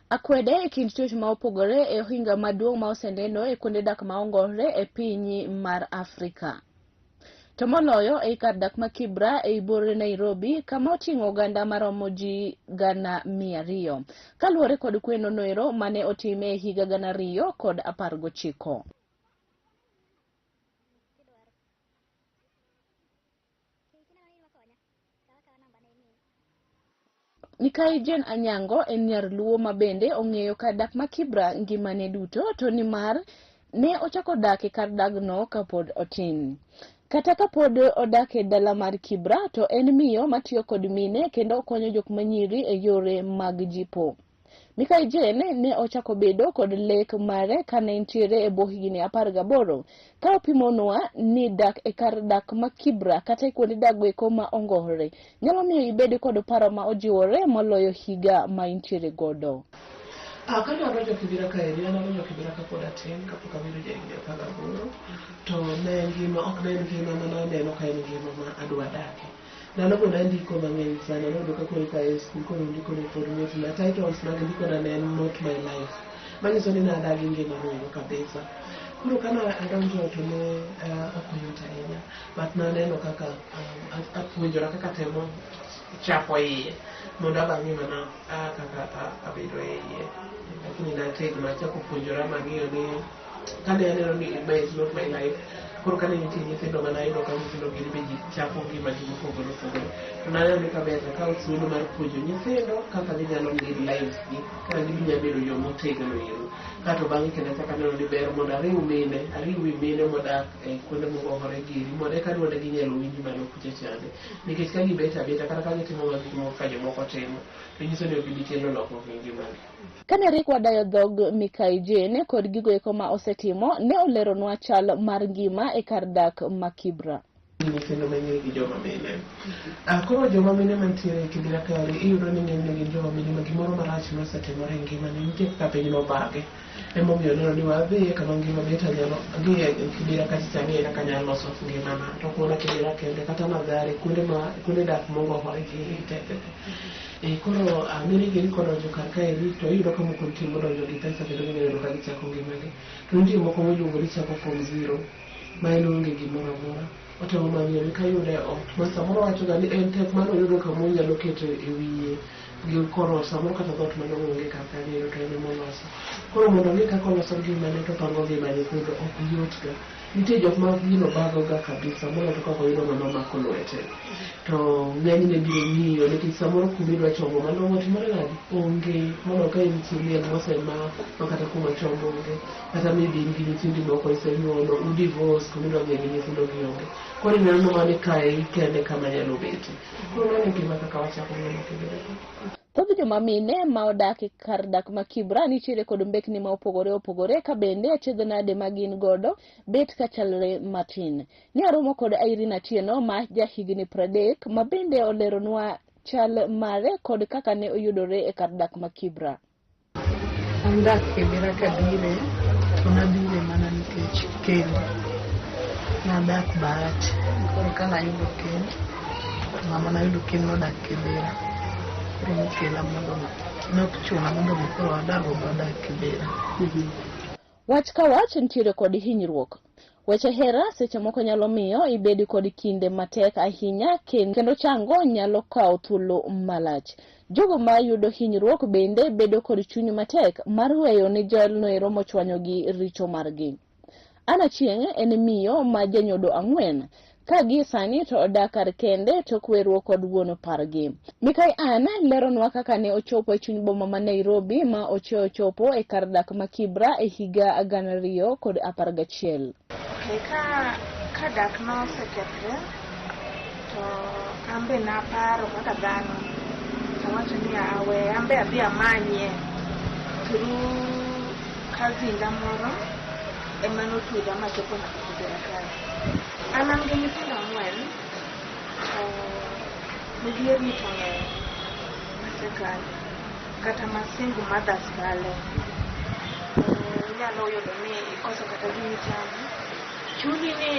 Akwede e kind chwech ma opogore e ohinga maduong' ma oseneno e kuonde dak ma ongore e piny mar Afrika. To moloyo ei kar dak ma Kibra ei buore Nairobi kama oting'o oganda maromo ji 200,000 kaluwore kod kweno noero mane otime e higa 2019. Mikai Jane Anyango en nyar Luo ma bende ong'eyo kar dak ma Kibra ngimane duto to nimar ne ochako dak e kar dagno kapod otin. Kata kapod odak e dala mar Kibra to en miyo matiyo kod mine kendo okonyo jok manyiri e yore mag jipo. Mikai Jane ne ochako bedo kod lek mare kane entiere e bwo higni 18 ka opimonwa ni dak e kar dak ma Kibra kata e kuonde dak goeko ma ongore nyalo miyo ibed kod paro ma ojiwore moloyo higa ma intiere godo. Kane adonjo Kibera kaeri, an adonjo Kibera kapod atin, kapok abedo ja higni 18, to ne ngima, ok ne en ngima mana aneno ka en ngima ma adwa dake. Ndalogo nandiko mang'eny sana, noyudo ka koro eka e skul koro ndiko ne pod ng'ich na. Titles mag ndiko na ne en Not My Life. Manyiso ni nadagi ngima no ero kabisa. Koro kane adonjo to ne ok oyot ahinya, but naneno kaka apuonjora kaka temo chako iye mondo aba ngimana kaka abedo e iye. Lakini nategno achako puonjora mang'eyo ni kane aneno ni ma is not my life. Koro kane nitie nyithindo mane ayudo ka nyithindo gin be ji chako ngimagi mopogore opogore. To naneno ni kaber to akaw thuolo mar puonjo nyithindo kaka ginyalo lead lives gi, kaka ginyalo bedo joma otegno ero. Kato bang'e kendo achako aneno ni ber mondo ariw mine, ariw wi mine modak e kuonde mogogore giri mondo eka dwondegi inyalo winj malo kucha chande. Nikech ka gibet abeta kata ka gitimo gik moko kaka jomoko timo, to nyiso ni ok gibi kelo lokruok e ngimagi. Kane rik wadayo dhog Mikai Jane kod gigo eko ma osetimo, ne oleronwa chal mar ngima e kar dak ma Kibra. Nyithindo manyiri gi joma mine. Koro joma mine mantiere e Kibera kaeri iyudo ni ng'enyne gin joma mine ma gimoro marach nosetimore e ngimane nitie kaka piny nobage. Emomiyo oneno ni wadhiye kama ngima bet anyalo ang'iye Kibera kacha cha ang'iye kaka anyalo loso ngimana. To ok mana Kibera kende kata Mathare kuonde ma kuonde dak mogogore gi te te te. Koro mine gi kodonjo kar kaeri to iyudo ka moko nitie modonjo gi pesa kendo ginyalo yudo ka gichako ngimagi. To nitie moko miluongo ni chako from zero ma en oonge gimoro amora. Otemo manyo ni kayudo e ot ma samoro owacho ga ni en tek mano oyudo kama onyalo keto e wiye gi koro samoro kata dhoot mano onge kar kanyo to en emoloso. Koro mondo ong'e kaka oloso ngimane to opango ngima nyithindo ok yot ga. Nitie jok ma gino bago ga kabisa moloyo to kaka oyudo ng'ama mako lwete. To ng'enyne biro ng'iyo nikech samoro kuma idwa chomo malong'o timore nade? Onge. Moloyo ka in chi liel mosemak ma kata kuma chomo onge. Kata maybe in gi nyithindi moko isenyuolo, u divorce kuma idwa dhiye gi nyithindo gi onge. Koro ineno mana ni kae kende kama nyalo betie. Koro mano e gima kaka wachako ngima Kibera ka. Thoth joma mine ma odak e kar dak ma Kibra nitiere kod mbekni ma opogore opogore ka bende achiedh nade ma gin godo bet ka chalre matin. Ne aromo kod Irene Atieno ma ja higni 30 ma bende oleronwa chal mare kod kaka ne oyudore e kar dak ma Kibra. An dak Kibera kabire to nabire mana nikech kend. Nadak Bahati. Koro ka nayudo kend, ng'ama nayudo kend nodak Kibera. Koro nokela mondo nochuna mondo mi koro wadag wadak Kibera. Wach ka wach nitiere kod hinyruok. Weche hera seche moko nyalo miyo ibed kod kinde matek ahinya kendo chango nyalo kawo thuolo malach. Jogo ma yudo hinyruok bende bedo kod chuny matek mar weyo ne jalno ero mochwanyogi richo margi. Anna Chieng' en miyo ma janyodo 4 ka gie sani to odak kar kende tok weruok kod wuon pargi. Mikai Ann leronwa kaka ne ochopo e chuny boma ma Nairobi ma ochiewo chopo e kar dak ma Kibra e higa 2011. Okay, ka dak nosekethre to an be naparo kaka dhano awacho ni awe an be adhi amanye through cousin moro ema notuda machopo nyaka Kibera kae. An an gi nyithindo 4 to midhierni to ng'eny masekalo kata ma single mothers kale. Inyalo yudo ni ikoso kata gima ichamo, chuni ni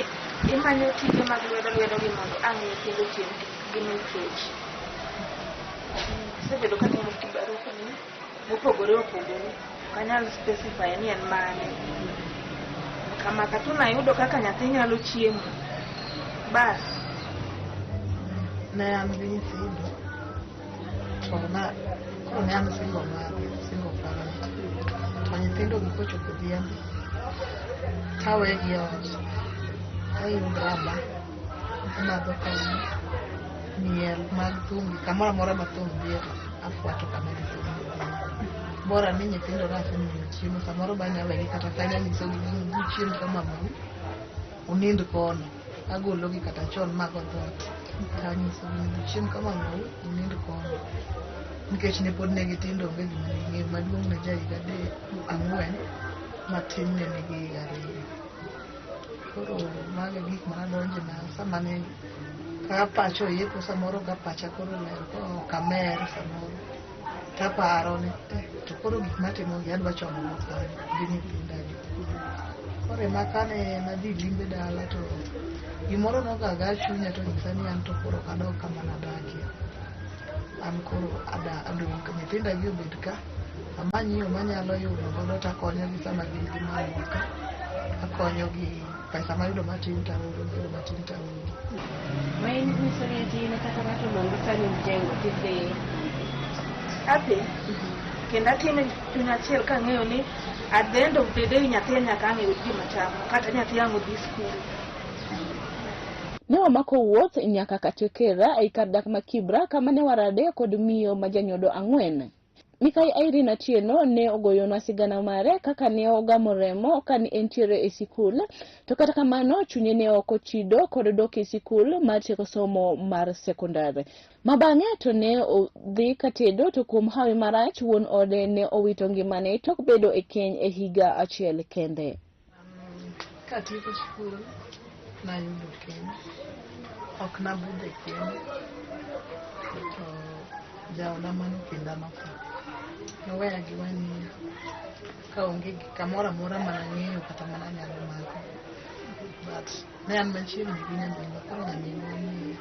imanyo tije mag lwedo lwedo gi mondo ang' nyithindo ochiem kik gimi kech. Asebedo katimo kibarua ni Mopogore opogore. Ok anyal specify ni en mane. Kamaka tu nayudo kaka nyathi nyalo chiemo. Bas. Ne an gi nyithindo to na koro ne an single mother, single parent. To nyithindo gi kochopo odhiambo tawegi e ot tayudra aba amadho kong'o miel mag thum gi kamoro amora ma thum dhiye to afuato kama thum dhiye. Bora ni nyithindo nasemiyo chiemo samoro be anya wegi kata kanyo anyisogi ni uchiem ka mamau unind kono. Agologi kata chon mago dhoot tanyisogi ni uchiem ka mamau unind kono. Nikech ne pod ne gitindo onge gima ne ging'eyo. Maduong' ne ja higa adek ang'wen, matin ne nigi higa ariyo. Koro mago e gik manadonje ma sama ne ka pacha oyepo samoro ka pacha koro ler ka ok amer samoro taparo ni eh, to koro gik matimogi adwa chomo go kanye gi nyithinda gi. Koro ema kane nadhi limbe dala to gimoro nogaga chunya to nyisa ni an to koro ok adog kama nadakie. An koro adong' ka nyithinda gi obed ka amany yo manyalo yudo godo takonyogi sama gin gi mamwa ka. Akonyogi pesa mayudo matin taoro, mayudo matin taoro. Manyiso ni ati in kata ng'ato oluongi sani mjengo tidhi. Adhi. Kendo atime gi chuny achiel kang'eyo ni at the end of the day nyathi nyaka ang' yud gima chamo kata nyathi ang' odhi skul. Ne wamako wuoth nyaka Katekera ei kar dak ma Kibra kama ne warade kod miyo ma janyodo ang'wen. Mikai Irene Atieno ne ogoyonwa sigana mare kaka ne ogamo remo kane entiere e sikul, to kata kamano chunye ne ok ochido kod dok e sikul mar tieko somo mar sekondar. Ma bang'e to ne odhi katedo to kuom hawi marach wuon ode ne owito ngimane tok bedo e keny e higa achiel kende. Katieko skul nayudo kend. Ok nabudho e kend to jaoda manokenda notho. Noweya gi wang'iyo kaonge kamoro amora manang'eyo kata mananyalo mako. But ne an machiegni gi nyaminwa koro nyaminwa ni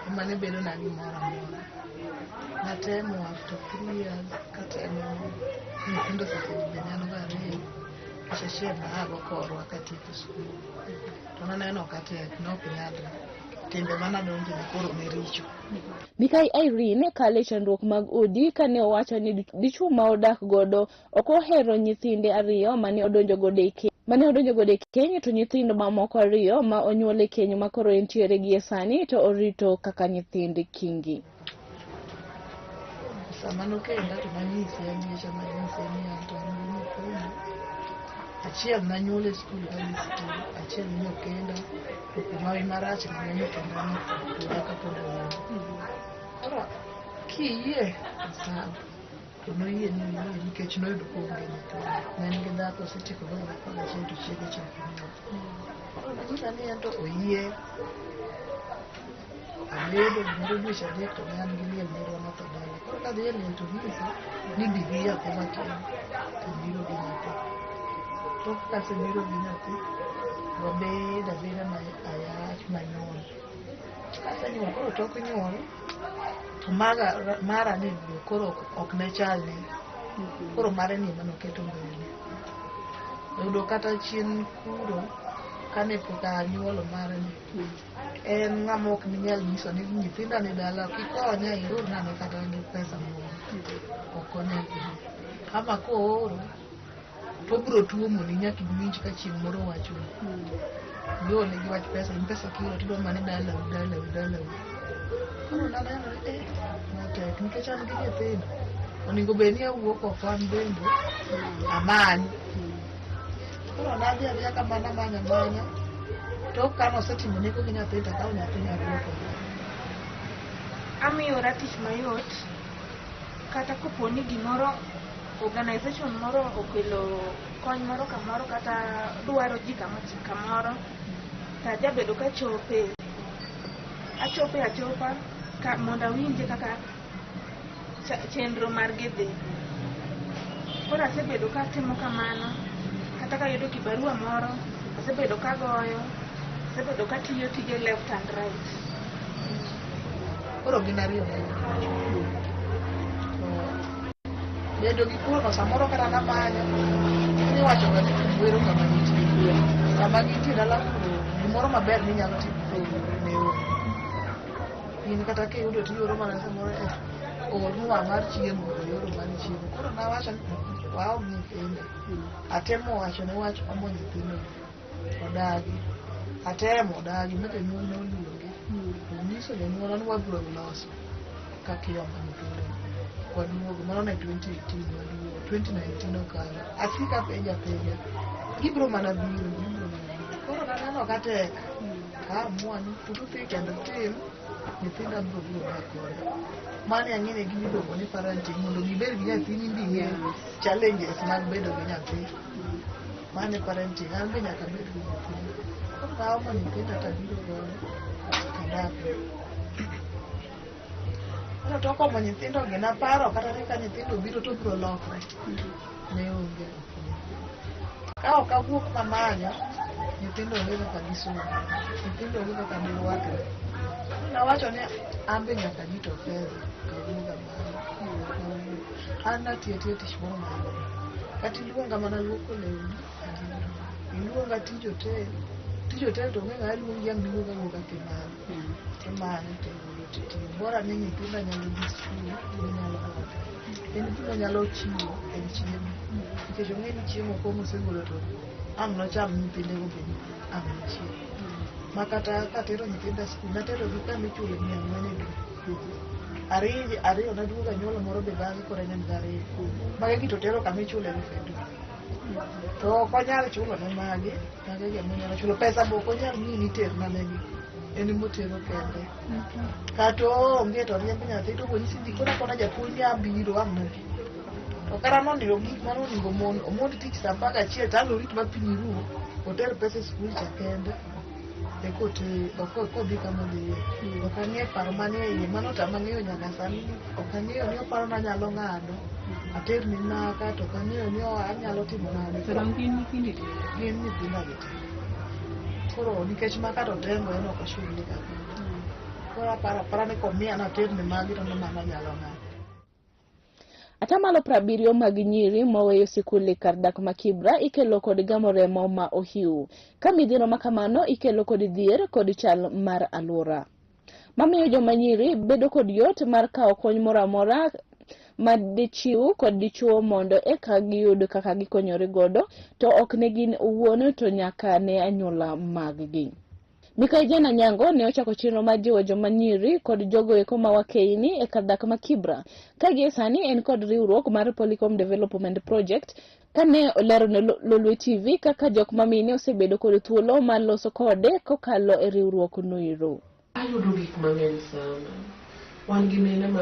ema ne bedona gimoro amora. Natemo after 3 years katemo nyithindo seche be ne an go ariyo nikech achiel naago korwa katieko skul. To naneno ka tek ne ok nyalre. Timbe manadonje ne koro ne richo. Mikai Irene kalo e chandruok mag odi kane owacho ni dichuo ma odak godo ok ohero nyithinde ariyo mane odonjo godo e keny mane odonjo godo e keny to nyithindo mamoko ariyo ma onyuol e keny ma koro entiere gie sani to orito kaka nyithind kingi. Sama nokenda to nanyise adiera manyise ni an to an gi nyithindo. Achiel nanyuol e skul kadhi skul, achiel nokenda to kuom hawi marach ng'ama nokenda notho kapod awuoyo. Koro kiyie to sawa. To noyie ni oyie nikech noyudo koonge nyithindo. Ne en gi dhako osetieko go higa 11 to chiege cha ok nyuol. Koro nonyisa ni en to oyie. Abedo gimoro dweche adek to ne an gi liel nerwa notho dala. Koro kadhi e liel to onyisa ni bi gi nyathi matin. Tabiro gi nyathi. Tok kasebiro gi nyathi, wabedo abeda ma ayach manyuol. Kasenyuol koro tok nyuol to maga mara ni be koro ok ne chalne. Koro mare ni ema noketo mbele. Oyudo kata chien kuro kane pok anyuolo mare ni en ng'ama ok ninyal nyiso ni nyithinda ni dala kikonya iorna ane kata gi pesa moro. Ok onyal bedo. Ama kooro to obiro tuomoni nyaka iwinj ka chieng' moro owachoni. Iole gi wach pesa, in pesa kioro tidwa mana ni dalau dalau dalau. Koro naneno ni eh, ma tek nikech an gi nyithindo. Onego bed ni awuok oko an bende amany. Koro nadhi adhiya kamano amanyo amanya. Tok kane osetimo neko gi nyathi to akawo nyathi aduoko. Amiyora tich mayot kata kopo ni gimoro organization moro okelo kony moro kamoro kata dwaro ji kamoro to ajabedo kachope achope achopa ka mondo awinje kaka chenro margi dhi. Koro asebedo katimo kamano kata kayudo kibarua moro asebedo kagoyo asebedo katiyo tije left and right. Koro gin ariyo nayudo. To Bedo gi kuono samoro kata namanyo iwacho ga ni wero kama nitie. Kama gintie dala kuro gimoro maber minyalo timo ne onge. In kata kiyudo tiyoro mana samoro ornwa mar chiemo to ioro mar chiemo. Koro nawacho ni waom nyithindo. Atemo wacho ne wach omo nyithindo odagi. Atemo odagi ma jonyuol ne oluonge. Onyiso jonyuolna ni wabiro loso kaka iomo nyithindo. Waduogo mano ne 2018 waduogo 2019 okalo. Asiko apenjo apenja. Gibiro mana biro, gibiro mana biro. Koro naneno ka tek. Kaamua ni kutu kendo tim nyithinda biro biro dak koda. Mano ang'e ni gima iluongo ni parenting mondo gibed gi nyathi in be ing'e challenges mag bedo gi nyathi. Mano e parenting an be nyaka abed gi nyithindo. Koro naomo nyithinda tabiro godo tadak. Koro tok omo nyithindo gi naparo kata ni ka nyithindo obiro to biro lokre. Ne onge. Ka ok awuok mamanyo, nyithindo onge kaka gisomo, nyithindo onge kaka girwakre. Nawacho ni an be nyaka jitokeza kawuog amanyo. An natiyo atiya tich moro mayudo. Kata iluonga mana luoko lewni, ayudo. Iluonga tij hotel, tij hotel to onge ng'ama luongi ang' niwuog awuoga timanyo. Timanyo tiyudo titiyo. Bora ni nyithinda nyalo dhi skul, ginyalo rwakre. En gima nyalo chiwo en chiemo. Nikech ong'e ni chiemo komosegolo to ang' nocham nyithindego bende ang' nochiem. Ma kata katero nyithinda skul, naterogi kama ichule 400 e dwe. Ariyo naduogo anyuolo moro be bang'e koro en gi ariyo. Magi gi to tero kama ichule 1000 e dwe. To ok onyal chulo ne magi, magi gi ema onyalo chulo. Pesa be ok onyal miyi ni terna negi. En emotero kende. Kata oonge to riemb nyathi to bonyisi ji kona kona japuonj ni abiro ang' nobi. To kara nondiko gik mane onego omond tich saa 11 to ang' orit ma piny ru oter pesa e skul cha kende. Eka kodhi kama odhiye. Ok ang'eyo paro manie iye mano tama ng'eyo nyaka sani ni ok ang'eyo ni oparo ni anyalo ng'ado aterni maka to ok ang'eyo ni anyalo timo nade. To dong gin nyithindi te? Gin nyithinda gi te. Koro nikech maka to tengo en ok oshughulika kode. Koro aparo apara ni komiya naterni magi to mano anyalo ng'ado. 70% mag nyiri moweyo sikul e kar dak ma Kibra ikelo kod gamo remo ma ohiu. Ka midhiero ma kamano ikelo kod dhier kod chal mar alwora. Mamiyo joma nyiri bedo kod yot mar kawo kony moro amora ma dichiw kod dichuo mondo eka giyud kaka gikonyore godo to ok ne gin owuon to nyaka ne anyuola mag-gi. Mikai Jane Anyango ne ochako chenro mar jiwo joma nyiri kod jogo eko ma wakeini e kar dak ma Kibra. Ka gie sani en kod riwruok mar Polycom Development Project kane olero ne Lolwe TV kaka jok mamine osebedo kod thuolo mar loso kode kokalo e riwruok noero. Ayudo gik mang'eny sana. Wan gi mine ma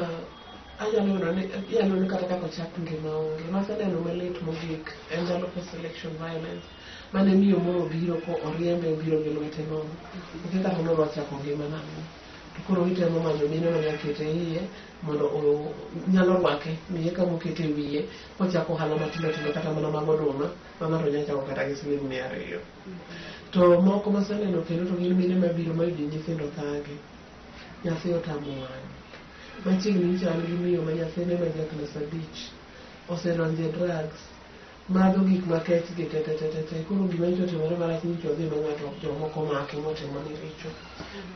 anyalo yudo ni inyalo yudo kata kaka ochak ngima onge. Maseneno malit mogik e ndalo post election violence mane miyo moro obiro ko oriembe obiro gi lwete nono. Okia kata nodwa chako ngima nang'o. To koro itemo manyo mine manya kete iye mondo nyalo rwake miye kama okete wiye kochako ohala matindo tindo kata mana mag oduma ma ng'ato nyalo chako kata gi siling 200. To moko maseneno kendo to gin mine mabiro mayudo nyithindo thage. Nyathi otamo wang'e. Machiegni nyicha an gi miyo ma nyathine ma ja klas 5 osedonjo e drugs madho gik makech gi te te te te te. Koro gima nyicha otimore marach nyicha odhi ma ng'ato jomoko omake motimo ne richo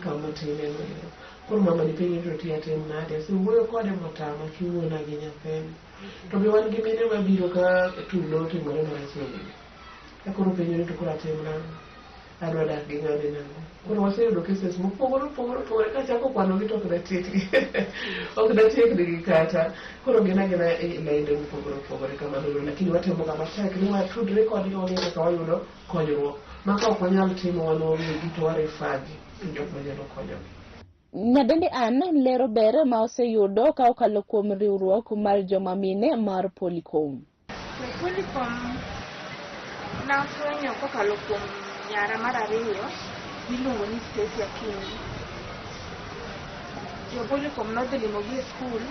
kama otime no ero. Koro mama ni penjo ni to ti atim nade? Asewuoyo kode motama kiwuona gi nyathini. To be wan gi mine mabiro ka tulo otimore marach e igi. Ka koro penjo ni to koro atim nang'o? Adwa dak gi ng'ani nang'o? Koro waseyudo cases mopogore opogore opogore kachako kwanogi to ok datiekgi. Ok datiekgi kata. Koro gin agina e lainde mopogore opogore kamano lakini watemo ga matek ni watudre kodgi wang'e kaka wayudo konyruok. Ma ka ok wanyal timo wan wawegi to wa refer gi e jok manyalo konyogi. Nyadendi Ann lero ber ma oseyudo ka okalo kuom riwruok mar joma mine mar Polycom. Polycom nafwenyo kokalo kuom nyara mar ariyo miluongo ni Stacy Akinyi. Jo Polycom nodhi limogi e skul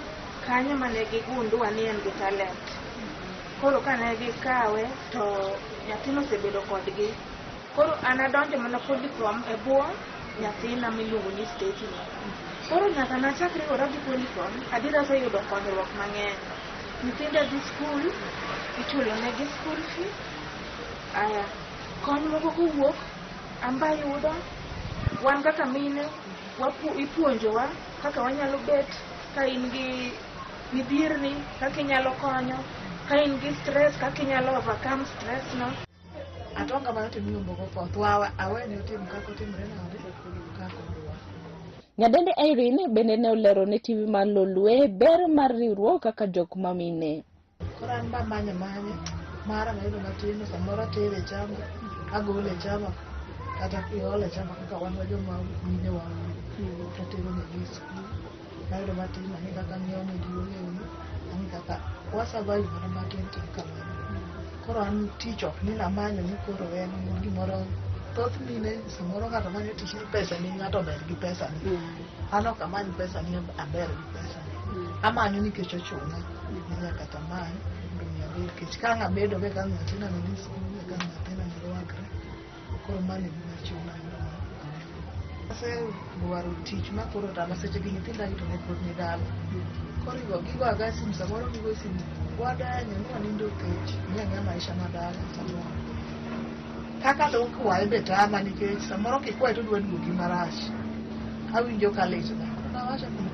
kanyo mane gigundua ni en gi talent. Koro kane gikawe to nyathino osebedo kodgi. Koro an adonjo mana Polycom e bwo nyathina miluongo ni Stacy no. Koro nyaka nachak riwora gi Polycom, adiera aseyudo konyruok mang'eny. Nyithinda dhi skul, ichulo negi school fee. Aya, kony moko kowuok, an be ayudo. Wan kaka mine, ipuonjowa kaka wanyalo bet ka in gi midhierni, kaka inyalo konyo, ka in gi stress, kaka inyalo overcome stress no. Atonga mano to miombo go koth wawa awene otim kaka otimre nade kaka odwa. Nyadende Irene bende ne olero ne TV mar Lolwe ber mar riwruok kaka jok mamine. Koro an ba manya manya mara mayudo matin samoro atere e chama agole e chama kata iole e chama kaka wan wa joma mine wa tatero negi e skul mayudo matin ang'e kaka ang'iewo negi lewni ang'e kaka wa survive mana matin tin kamano. Koro an tich ok ni namanyo ni koro en gimoro thoth mine samoro ng'ato manyo tich ni pesa ni ng'ato ber gi pesa ni. An ok amany pesa ni aber gi pesa ni. Amanyo nikech ochuna ni nyaka to amany mondo mi abed nikech ka ang' abedo be ka nyathina ne dhi skul ka nyathina ne rwakre koro mano e gima chuna mondo mi abed. Asedwaro tich ma koro tama seche gi nyithinda gi to ne pod ni dala. Koro gigo aga simu samoro gigo simu wadenyo ni wanindo kech ing'e ang'eya maisha ma dala samoro. Kaka to kwaye be tama nikech samoro kikwaye to odwa duogi marach. Awinjo ka litna. Nawacho ni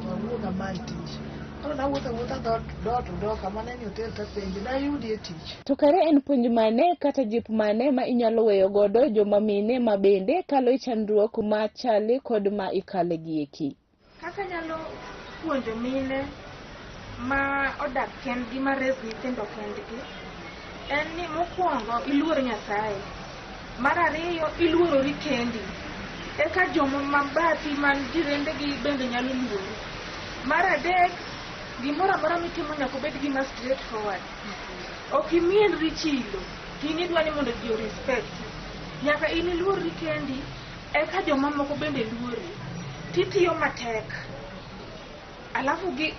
wawuog amany tich. Koro nawuotho awuotha door to door kama ne ni hotel tapenje dayudie tich. To kare en puonj mane kata jip mane ma inyalo weyo godo joma mine ma bende kalo e chandruok ma chali kod ma ikale gieki? Kaka nyalo puonjo mine ma odak kendgi ma raise nyithindo kendgi en ni mokwongo iluor Nyasaye. Mar ariyo iluorori kendi. Eka joma mabathi man jirendegi bende nyalo luori. Mar adek, gimoro amora mitimo nyaka obed gima straight forward. Ok imienri chilo, to in idwa ni mondo ji o respect. Nyaka in iluorri kendi, eka joma moko bende luori. Titiyo matek. Alafu gi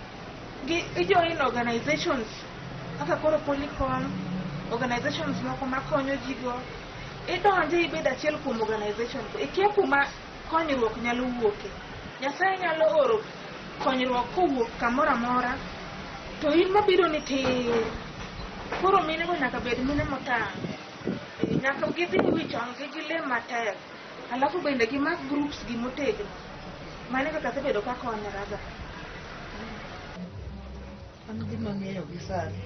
ijoin organizations kaka koro Polycom, organizations moko makonyo ji go. Idonje ibed achiel kuom organization go. Ikia kuma konyruok nyalo wuoke. Nyasaye nyalo oro konyruok kowuok kamoro amora, to in mabiro ni tir. Koro mine go nyaka bed mine motang'. Nyaka gidhi wi chonggi gilem matek. Alafu bende gimak groups gi motegno. Mano e kaka asebedo kakonyora ga. An gima ang'eyo gi sani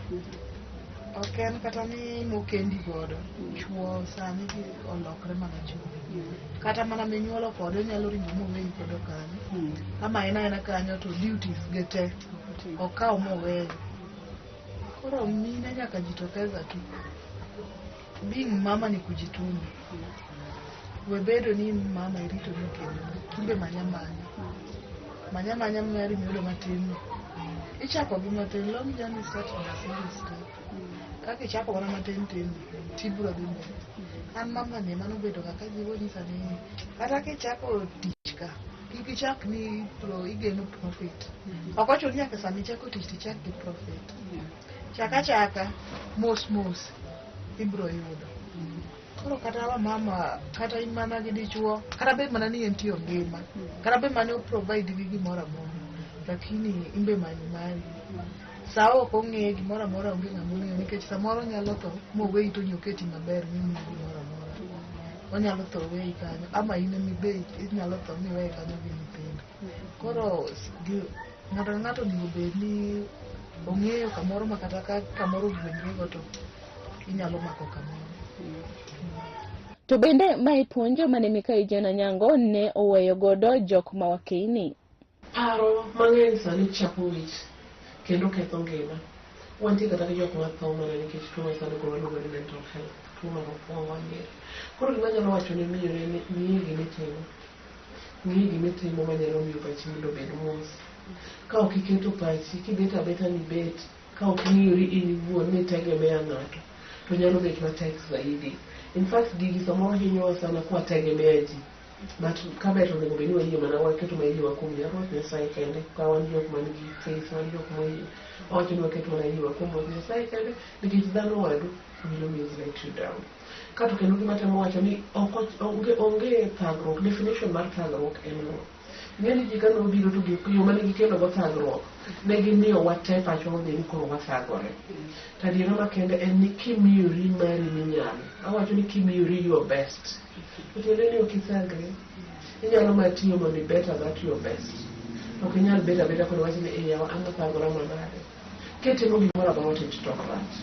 ok en kata ni mokendi godo chuo sani gi olokre mana chuo kata mana minyuolo kode onyalo ringo moweyi godo kanyo ama en aena kanyo to duties ge te okaw moweyo. Koro mine nyaka jitokeza tu. Being mama ni kujituma. We bedo ni mama irito ni kendo imbe manya manya manya manya mari miyudo matin ichako gi matin long journey start from a single step. Kaka ichako mana matin tin tibiro dhi mbele. An mama ni manobedo kaka jiwo nyisa ni kata kichako tich ka kik ichak ni pro igeno profit. Ok ochuno ni nyaka sama ichako tich tichak gi profit. Chak achaka mos mos ibiro yudo. Koro kata wa mama kata in mana gi dichuo kata bed mana ni entie ngima kata bed mana ni o provide gi gimoro amora lakini imbe many mari. Sa ok ong'e gimoro amora onge ng'ama ong'eyo nikech samoro onyalo tho moweyi to oketi maber mimiyi gimoro amora. Onyalo tho oweyi kanyo ama in emibe inyalo tho miweye kanyo gi nyithindo. Koro ng'ato ka ng'ato onego bed ni ong'eyo kamoro ma kata ka kamoro ogwenyre to inyalo mako kamoro. To bende mae puonjo mane Mikai Jane Anyango ne oweyo godo jok ma wakeyni. Paro mang'eny sani chapo wich kendo ketho ngima. Wantie kata gi jok matho mana nikech tuo ma sani koro waluongo ni mental health, tuo mar obuongo adier. Koro gima anyalo wacho ne miyo en ni ng'i gimitimo. Ng'i gimitimo manyalo miyo pachi mondo obed mos. Ka ok iketo pachi, kibet abeta ni bet, ka ok ing'iyori in iwuon ni itegemea ng'ato, to nyalo bet matek zaidi. In fact, gigi samoro hinyowa sana kwategemea ji. But kaber onego bed ni wayie mana waketo mana yiewa kuom Ruoth Nyasaye kende. Ka wan jok man gi faith, wan jok moyie. Wawacho ni waketo mana yiewa kuom Ruoth Nyasaye kende nikech dhano wadu will always let you down. Kato kendo gima temo wacho ni onge thagruok, definition mar thagruok en ang'o? Ing'e ni ji kane obiro to yo mane gikelo go thagruok, ne gimiyo wate pachwa odhi ni koro wathagore. To adiera makende en ni kimiyori mari minyalo, awacho ni kimiyori your best, to tiende ni ok ithagri. Inyalo mana tiyo mondo i better that your best. Ok inyal bedo abeda kod wach ni "Eh, yawa an athagora manade." Kitimo gimoro amora to ok rach.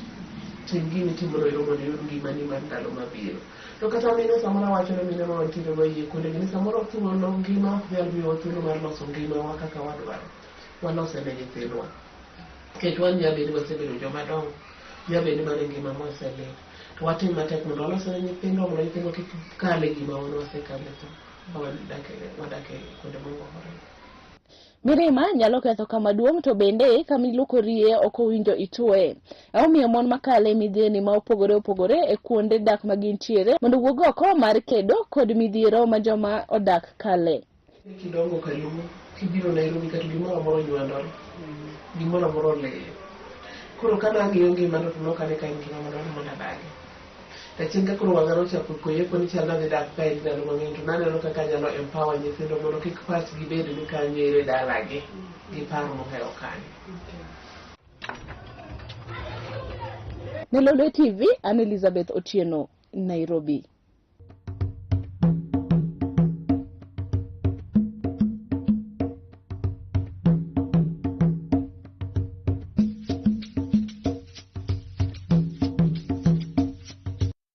Tim gima itimono ero mondo iyud ngimani mar ndalo mabiro. To kata mine samoro awacho ne mine ma wantiere go e kuondegi ni samoro thuolo ngima ok nyal miyowa thuolo mar loso ngimawa kaka wadwaro. Walose ne nyithindwa. Nikech wan nyabed ni wasebedo joma dongo. Nyabed ni mano e ngima mwaseliwo. To watim matek mondo walose ne nyithindwa mondo nyithindwa kik kal e gima wan wasekale ka wadak e kuonde mongowore. Mirima nyalo ketho kama duong' to bende kama iluokorie ok owinjo ituoye. Emomiyo mon makale midhierni ma opogore opogore e kuonde dak ma gintiere mondo owuog oko mar kedo kod midhiero ma joma odak kale. Kidongo kaluo, kibiro Nairobi kata gimoro amora onywandore, gimoro amora oleyo. Koro ka nang'iyo ngimano to nok ane ka en ngima madwaro mondo adagi. To achien ka koro wang'a nochako koyepo ni chal nadhi dak kae ndalo mang'eny to naneno kaka anyalo empower nyithindo mondo kik pachgi bed ni kanyo ere dalagi gi paro mohewo kanyo. Ne Lolwe TV, an Elizabeth Otieno, Nairobi.